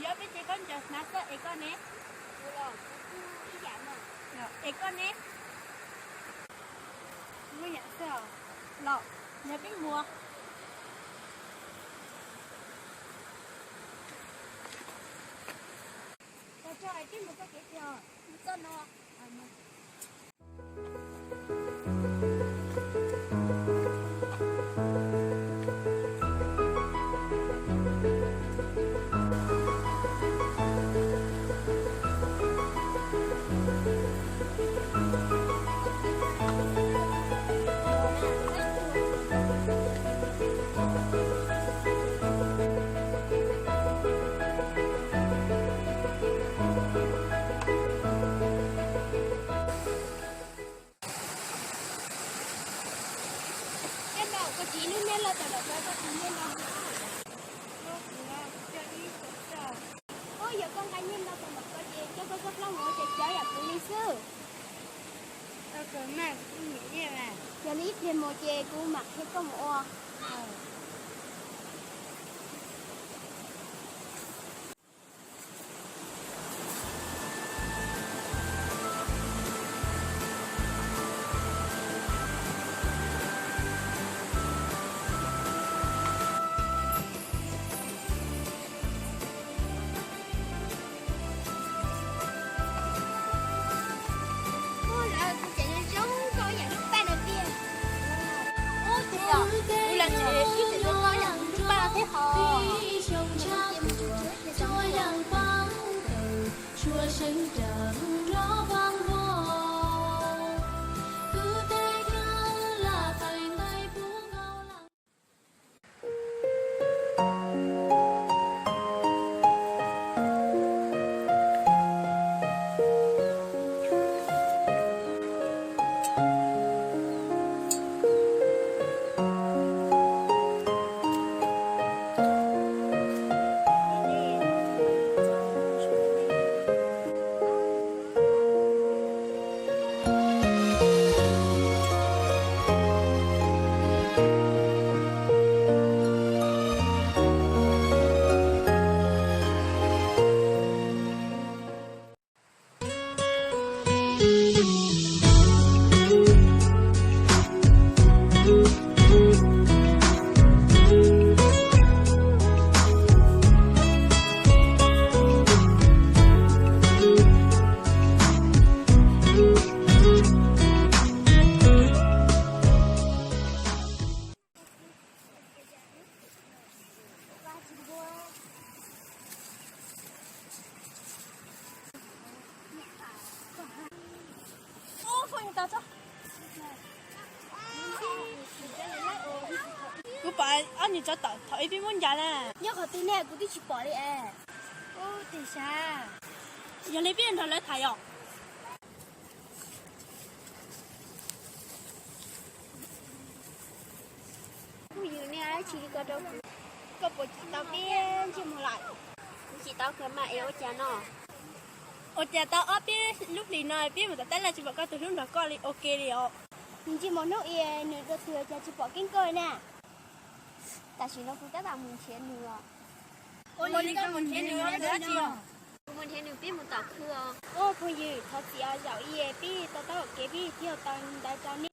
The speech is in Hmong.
Yog peb ces koj ncaws hnav xwb es koj ne? Es koj ne? Los, yog peb mus. Tso, peb mus txoj kev txog txoj no. Koj tsis lub niag loj tau los koj tsis niag no. Ub, yog koj nqa niag no tau los koj ces coj koj txoj plaub mus ua cas cov yam kuv li xwb. Yog li ib pliag mus ces kuv mam qhia koj mus ua. Ub, lawv kuv tseem zoo nkauj yam lub paj no tiag. Ub, tus yom, kuv lam tseem ib tseem zoo nkauj yam lub paj no thiab hos. Kuv pom ob niag tsov tom thaum ub peb muab ncav na. Nyob qhov twg ne, kuv twb tsis pom li es. Ub, tiag sav. Yog li peb nrog lawv tham yom. Phooj ywg, nej dab tsi li ko rau kuv? Koj puas cim tau peb ntsej muag lawm? Kuv cim tau kawg mas es ua cas no? Ua cas tau ob peb lub hlis no peb mus tom tab laj tsis pom koj tus hlub nrog koj li ua ke li os? Nws ntsej muag hnub i nws dua twg cas tsis pom keeb koj na. Tam sim no kuv tab tom mus nrhiav nws os. Ua li koj mus nrhiav nws ua dab tsi os? Kuv mus nrhiav nws peb mus tom khw os. Ub, phooj ywg, thov txim os, zaum i peb to taub kev peb thiaj tau ntawd rau nej.